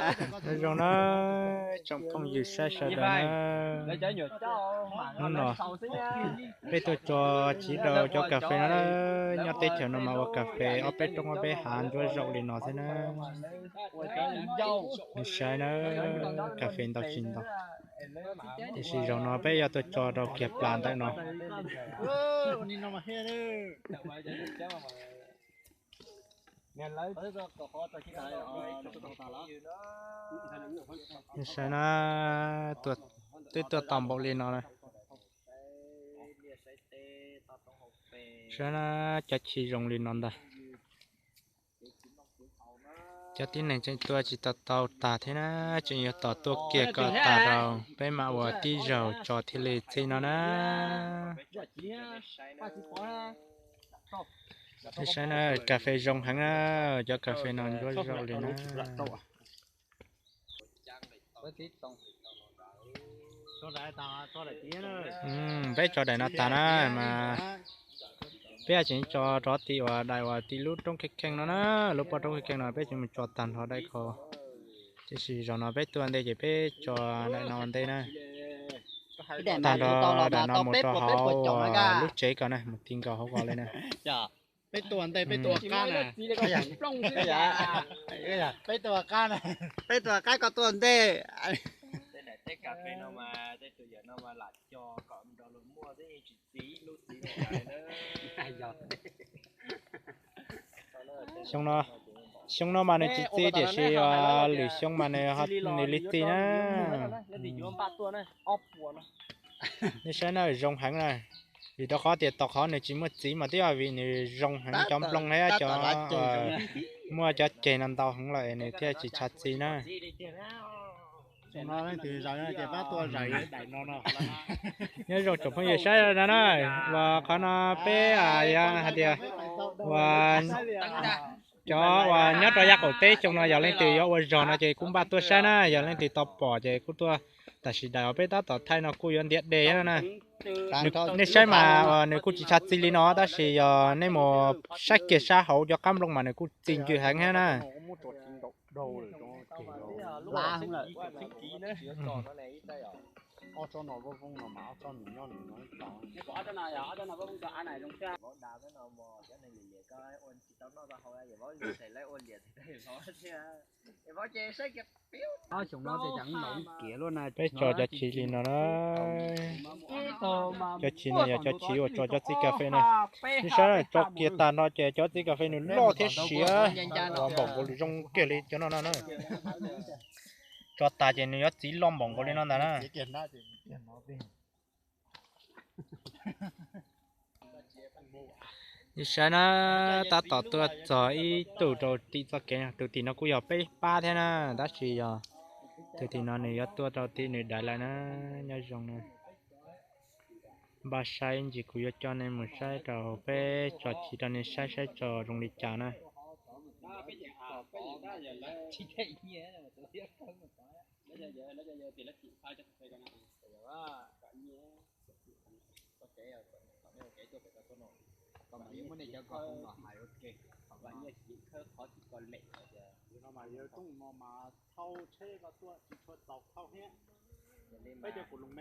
Nyob zoo na, tsoom phooj ywg saib sawv daws na, hnub no peb tuaj tso chiv rau cov kas fes no na. Nyob teb chaws no mas ua kas fes ob peb roob ob peb hav ntsuab zaum li no xwb na. Nws saib na, kas fes ntau tsis ntau, tiam sis zaum no peb yuav tuaj tso rau kiag plas ntawm no. Saib na, twb tuaj tau npaum li no na. Saib na, cov chiv zoo li no ntag. Cov tib neeg tseem tuaj tsis tau tau tag thiab na, tseem yuav tos tuaj kiag kom tag rau peb mam ua tib zaug tso thiaj li txij no na. Saib na, kas fes zoo heev na, cov kas fes no ntsuab zaum li na. Peb tso daim no tag na mas peb tseem tso rov tim uas daim uas tim lub roob kheej kheej no na, lub pob roob kheej kheej no peb tseem mus tso tag nrho daim ko. Tiam sis zaum no peb tuaj ntej ces peb tso daim no ua ntej na. Tag nrho daim no mus rau hauv lub tsev ko na, mus ti nkaus hauv ko li na. Peb tuaj ntej peb tuaj qab na. Peb tuaj qab na. Peb tuaj qab koj tuaj ntej. Xyoo no, xyoo no mas nws tsis txi tiam sis lwm xyoo mas nws li txi na. Nej saib na, zoo heev na. Vim rau qhov tias tom qhov nws tsis muaj txiv mas twb yog vim nws zoo heev, cov nplooj thiab cov, muaj cov ceg no ntau heev lawm nws thiaj tsis tshav txi na. Nyob zoo tsoom phooj ywg saib no na, uas qhov no peb yog hais tias uas cov uas nyob rau yav qaum teb xyoo no yog leej twg yuav ua zog no ces kuj npaj tuaj saib na, yog leej twg tau pom ces kuj tuaj. Tam sim daim uas peb tab tom thaij no kuj yuav ntiav de thiab na. Nej saib mas uas nws kuj tsis tshav txi li no tab sis yog nej mus saib kiag sab hauv cov qab nplooj mas nws kuj txi ncw heev thiab na. Peb tso cov chiv li no na. Cov chiv no yog cov chiv uas tso cov txiv kas fes na. Nej saib tso kiag tag nrho ces cov txiv kas fes nws loj thiab siav, npaum nkaus zoo kiag li cov no no na. Tso tas ces nws yuav txiv loj npaum nkaus li no ntag na. Nej saib na, tab tom tuaj txog ib tug rau tim txoj kev, tus tim no kuj yog peb pab thiab na, tab sis yog tus tim no nws yuav tuaj rau tim nws daiv lawm na. Nyob zoo na, npaj saib ntsis kuv yuav coj nej mus saib rau peb tso chiv rau nej saib saib tso zoo li cas na.